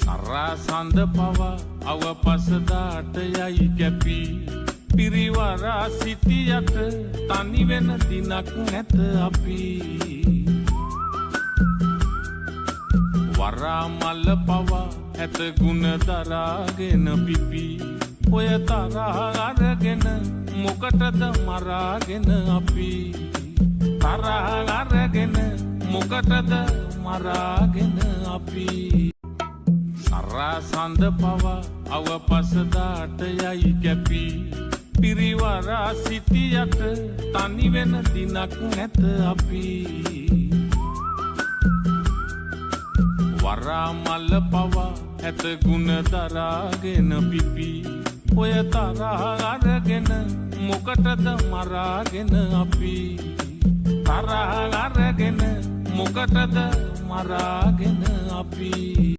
සරා සඳ පවා අවපසදාට යයි කැපී. පිරිවරා සිටියට තනි වෙන දිනක් නැත අපි. වරා මල්ල පවා ඇත ගුණ දරාගෙන පිපි. ඔය තරහ අරගෙන මොකටද මරාගෙන අපි? තරහ අරගෙන මොකටද මරාගෙන අපි? සරා සඳ පවා අවපසදාට යයි කැපී. පිරිවරා සිටියට තනි වෙන දිනක් නැත අපි. වරා මල්ල පවා ඇත ගුණ දරාගෙන පිපි. ඔය තරහ අරගෙන මොකටද මරාගෙන අපි? තරහ අරගෙන මොකටද මරාගෙන අපි?